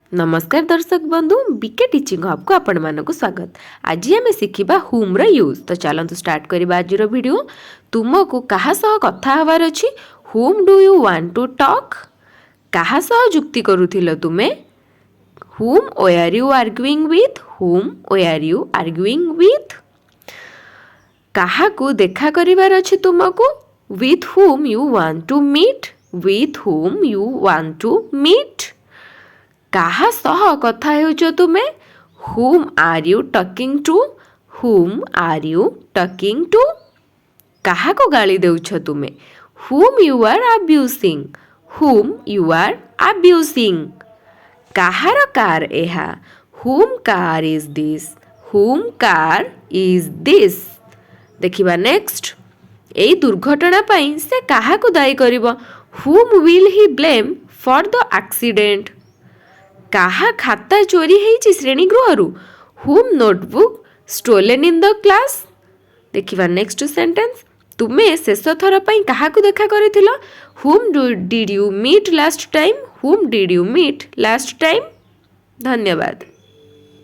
ନମସ୍କାର ଦର୍ଶକ ବନ୍ଧୁ, ବିକେ ଟିଚିଂ ହବ୍କୁ ଆପଣମାନଙ୍କୁ ସ୍ୱାଗତ। ଆଜି ଆମେ ଶିଖିବା ହୁମ୍ର ୟୁଜ୍। ତ ଚାଲନ୍ତୁ ଷ୍ଟାର୍ଟ କରିବା ଆଜିର ଭିଡ଼ିଓ। ତୁମକୁ କାହା ସହ କଥା ହେବାର ଅଛି? Whom do you want to talk? କାହା ସହ ଯୁକ୍ତି କରୁଥିଲ ତୁମେ? Whom were you arguing with? Whom were you arguing with? କାହାକୁ ଦେଖା କରିବାର ଅଛି ତୁମକୁ? With whom you want to meet? With whom you want to meet? କାହା ସହ କଥା ହେଉଛ ତୁମେ? Whom are you talking to? Whom are you talking to? କାହାକୁ ଗାଳି ଦେଉଛ ତୁମେ? Whom you are abusing? Whom you are abusing? କାହାର କାର୍ ଏହା? Whom car is this? Whom car is this? ଦେଖିବା ନେକ୍ସଟ। ଏଇ ଦୁର୍ଘଟଣା ପାଇଁ ସେ କାହାକୁ ଦାୟୀ କରିବ? Whom will he blame for the accident? କାହା ଖାତା ଚୋରି ହେଇଛି ଶ୍ରେଣୀଗୃହରୁ? Whom notebook stolen in the class? ଦେଖିବା ନେକ୍ସଟ ସେଣ୍ଟେନ୍ସ। ତୁମେ ଶେଷ ଥର ପାଇଁ କାହାକୁ ଦେଖା କରିଥିଲ? Whom did you meet last time? Whom did you meet last time? ଧନ୍ୟବାଦ।